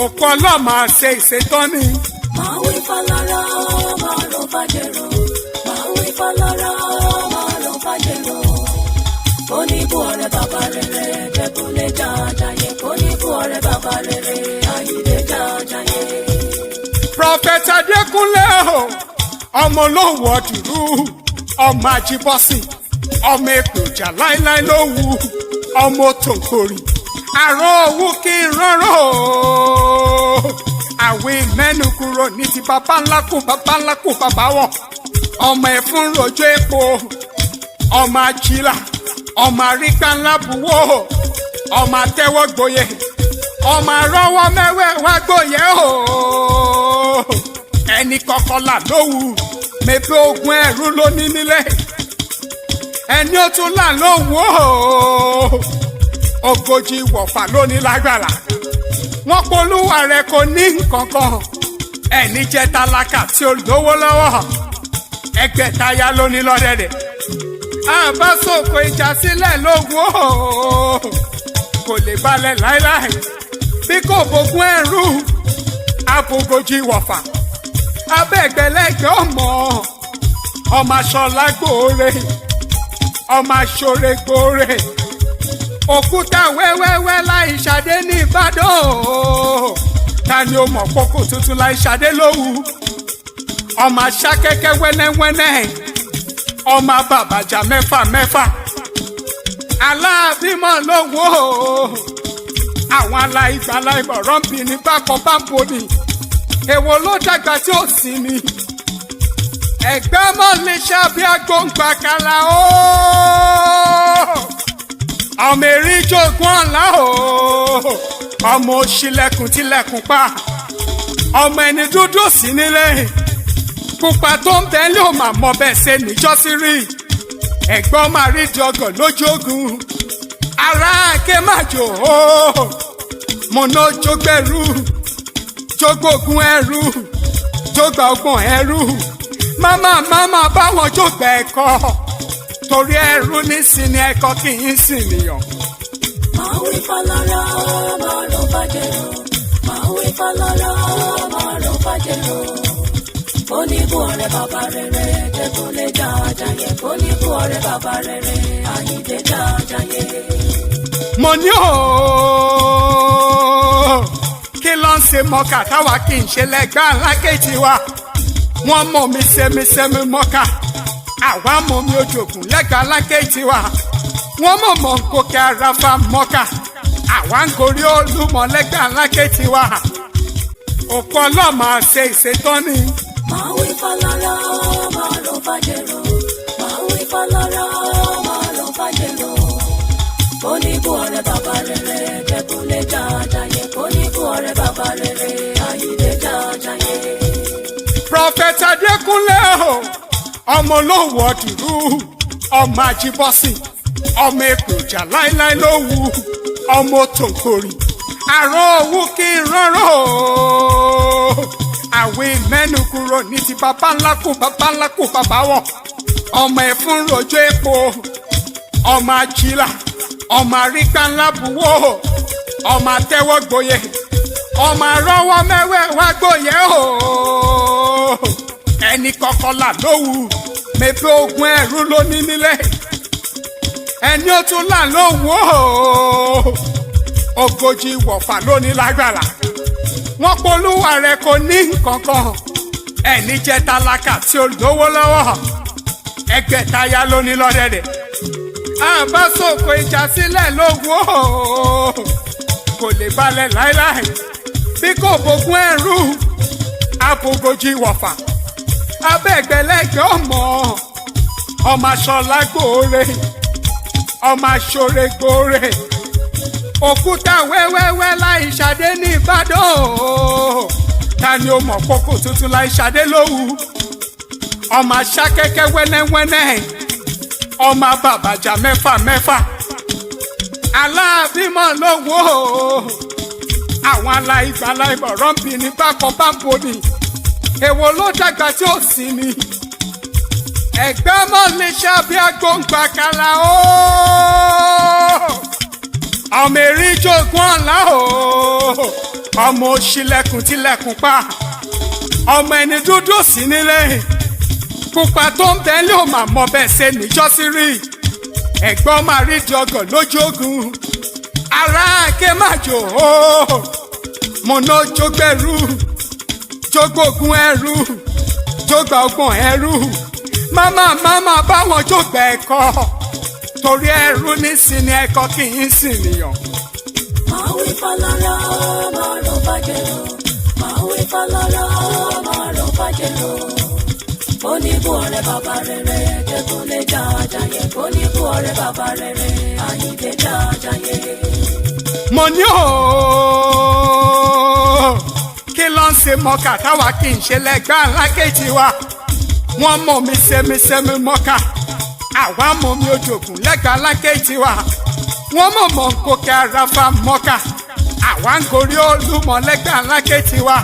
Òkú ọlọ́mọ àṣẹ ìṣètọ́ni. Máa wí fálára, máa rọ̀ fàjẹrò. Máa wí fálára, máa rọ̀ fàjẹrò. Ó ní bú ọ̀rẹ́ bàbá rere, Dẹ́kunlé Jàjàyè. Ó ní bú ọ̀rẹ́ bàbá rere, Àyìndé Jàjàyè. Prophet Adékúnlé o, ọmọ olówó ọdùrú, ọmọ ajíbọ́sìn, ọmọ èpè ọjà láíláí ló wù, ọmọ tòǹkòrì àrùn owó kí n rọrùn o. Àwìn mẹ́nu kúrò ní ti bàbá ńlá kù, bàbá ńlá kù bàbá wọ̀, ọmọ ẹ̀fún rojú epo, ọmọ ajílà, ọmọ àríkà ńlá buwó, ọmọ àtẹwọ́gboyè, ọmọ àrọ́wọ́ mẹ́wẹ́wá gbòye o. Ẹni kọkọlà lówù mẹ́bí ogun ẹ̀rú ló ní nílẹ̀, ẹni ó tún là lówù o. 40 wọ̀fà ló ní lágbára, wọ́n polúwa rẹ̀ kò ní nǹkankan. Ẹni jẹ́ tálákà tí ó lówó lọ́wọ́, ẹgbẹ̀taya ló ní lọ́dẹ̀dẹ̀. Àbá sòkò ìjà sílẹ̀ lógun o, kò lè balẹ̀ láéláé. Bí kò bógun ẹrú, àbògójì wọ̀fà abẹ́gbẹ̀lẹ́gbẹ̀, ọmọ ọmọ aṣọlá gbòòrè, ọmọ aṣọre gbòòrè, òkúta wẹ́wẹ́wẹ́ láì ṣàdé ní Ìbàdàn o. Ta ni ó mọ̀ kókò tuntun láì ṣàdé lówù? Ọmọ aṣákẹ́kẹ́ wẹ́nẹ́wẹ́nẹ́, ọmọ bàbàjà mẹ́fà mẹ́fà, aláàbímọ lówó o. Àwọn aláìgbàlá ìbọ̀rọ̀ ń bì ní bákan bá ń boni, èwo ló dàgbà tí ó sì ní? Ẹgbẹ́ mọ́ lè ṣàbí agbóǹgbà kàlà o. Ọmọ erin jogún ọ̀la o, ọmọ òṣìlẹ̀kùn tilẹ̀kùn pa, ọmọ ẹni dúdú sí nílé, pupa tó ń bẹ́ lé ò mà mọ bẹ́ẹ̀ ṣe níjọ́sí rí. Ẹ̀gbọ́n máa rí di ọgàn lójú ogun, ara ké má jò ó. Mọ̀nà jógbẹ́rú, jógbógun ẹrú, jógbà ọgbọ̀n ẹrú, máma máma báwọn jógbà ẹ̀kọ́, torí ẹrú nísìnyí ẹ̀kọ́ kì í sìn nìyàn. Máa wí fálára, máa rọ̀ fàjẹrò. Máa wí fálára, máa rọ̀ fàjẹrò. Ó ní bú ọ̀rẹ́ bàbá rere, Dẹ́kunlé Jàjàyè. Ó ní bú ọ̀rẹ́ bàbá rere, Àyìndé Jàjàyè. Mo ní ooo, kí ló ń ṣe mọ́kà táwa kì í ṣe lẹ́gbẹ́ alákejì wa? Wọ́n mọ̀ mí sẹ́mi mọ́kà, àwa mọ̀ mi ojògùn lẹ́gbẹ́ alákejì wa. Wọ́n mọ̀ mọ̀ ń kókè arafa mọ́kà, àwa ń gorí olúmọ lẹ́gbẹ́ alákejì wa. Òkú ọlọ́mọ àṣẹ ìṣètọ́ni. Máa wí fálára, máa rọ̀ fàjẹrò. Máa wí fálára, máa rọ̀ fàjẹrò. Ó ní bú ọ̀rẹ́ bàbá rere, Dẹ́kunlé Jàjàyè. Ó ní bú ọ̀rẹ́ bàbá rere, Àyìndé Jàjàyè. Prophet Adékúnlé o, ọmọ olówó ọdùrú, ọmọ ajíbọ́sìn, ọmọ èpè ọjà láíláí ló wù, ọmọ tòǹkòrì àrùn owó kí n rọrùn o. Àwìn mẹ́nu kúrò ní ti bàbá ńlá kù, bàbá ńlá kù bàbá wọ̀, ọmọ ẹ̀fún rojú epo, ọmọ ajílà, ọmọ àríkà ńlá buwó, ọmọ àtẹwọ́gboyè, ọmọ àrọ́wọ́ mẹ́wẹ́wá gbòye o. Ẹni kọkọlà lówù mẹ́bí ogun ẹrú ló ní nílẹ̀, ẹni ó tún là lówù o. 40 wọ̀fà ló ní lágbára, wọ́n polúwa rẹ̀ kò ní nǹkankan. Ẹni jẹ́ tálákà tí ó lówó lọ́wọ́, ẹgbẹ̀taya ló ní lọ́dẹ̀dẹ̀. Àbá sòkò ìjà sílẹ̀ lógun o, kò lè balẹ̀ láéláé. Bí kò bógun ẹrú, àbògójì wọ̀fà abẹ́gbẹ̀lẹ́gbẹ̀, ọmọ ọmọ aṣọlá gbòòrè, ọmọ aṣọre gbòòrè, òkúta wẹ́wẹ́wẹ́ láì ṣàdé ní Ìbàdàn o. Ta ni ó mọ̀ kókò tuntun láì ṣàdé lówù? Ọmọ aṣákẹ́kẹ́ wẹ́nẹ́wẹ́nẹ́, ọmọ bàbàjà mẹ́fà mẹ́fà, aláàbímọ lówó àwọn aláìgbàlá ìbọ̀rọ̀ ń bì ní bákan bá ń boni, èwo ló dàgbà tí ó sì ní? Ẹ̀gbẹ́ mọ́ lè ṣàbí agbóǹgbà kàlà o. Ọmọ erin jogún ọ̀la o. Ọmọ òṣìlẹ̀kùn tilẹ̀kùn pa, ọmọ ẹni dúdú sí nílé, pupa tó ń bẹ́ẹ̀ lé ò mà mọ bẹ́ẹ̀ ṣe níjọ́sí rí. Ẹ̀gbọ́n máa rí di ọgọ̀ lójú ogun, ara ké má jò ó. Mọ̀nà jógbẹ́rú, jógbógun ẹrú, jógbà ọgbọ̀n ẹrú, máma máma báwọn jógbà ẹ̀kọ́, torí ẹrú nísìnyí ẹ̀kọ́ kì í sìn nìyàn. Máa wí fọlọ́rọ́ máa rò bàjẹ́rò. Máa wí fọlọ́rọ́ máa rò bàjẹ́rò. Oníbù ọ̀rẹ́ bàbá rere Dẹ́kunlé Jàjàyè. Oníbù ọ̀rẹ́ bàbá rere Àyìndé Jàjàyè. Mo ní ooo, kí ló ń ṣe mọ́kà táwa kì í ṣe lẹ́gbàá alákejì wa? Wọ́n mọ̀ mí sẹ́mi-sẹ́mi mọ́kà, àwa mọ̀ mi ojògùn lẹ́gbàá alákejì wa. Wọ́n mọ̀ mọ̀ nkókè arafa mọ́kà, àwa ń gorí olúmọ lẹ́gbàá alákejì wa.